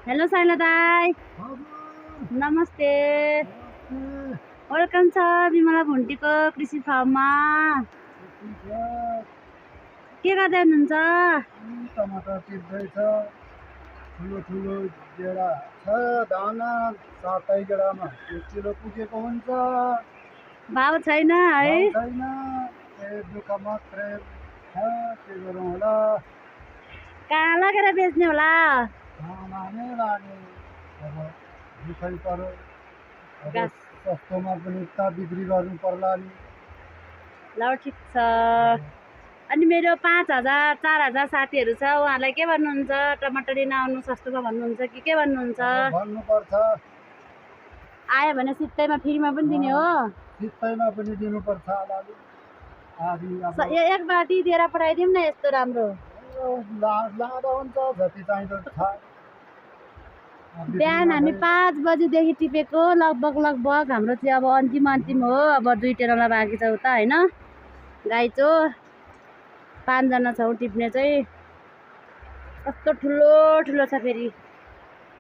Hello साइला दाई, नमस्ते। वेलकम छ विमला भुन्टीको कृषि फार्ममा। के गर्दै हुनुहुन्छ? टमाटर टिप्दैछ। ठुलो ठुलो गेडा छ, दाना 7 गेडामा 1 किलो पुगेको हुन्छ। भाउ छैन है? छैन, दुःख मात्रै छ। के गरौँ होला? कहाँ लगेर बेच्ने होला? नै लाने अब दुःखै पऱ्यो। अब गाँस सस्तोमा पनि त बिक्री गर्नु पर्ला नि। ल ठिक छ। अनि मेरो 5,000 4,000 साथीहरू छ, उहाँलाई के भन्नुहुन्छ? टमाटर लिन आउनु सस्तोमा भन्नुहुन्छ कि के भन्नुहुन्छ? भन्नुपर्छ। आयो भने सित्तैमा फ्रीमा पनि दिने हो? सित्तैमा पनि दिनुपर्छ होला। एक बाटी दिएर पठाइदिउँ न, यस्तो राम्रो लाँदा हुन्छ जति चाहिन्छ थाहा। बिहान हामी 5 बजीदेखि टिपेको, लगभग हाम्रो चाहिँ अब अन्तिम हो। अब 2 टेलरलाई बाँकी छ उता होइन। गाइचो 5 जना छौँ टिप्ने चाहिँ। कस्तो ठुलो ठुलो छ फेरि।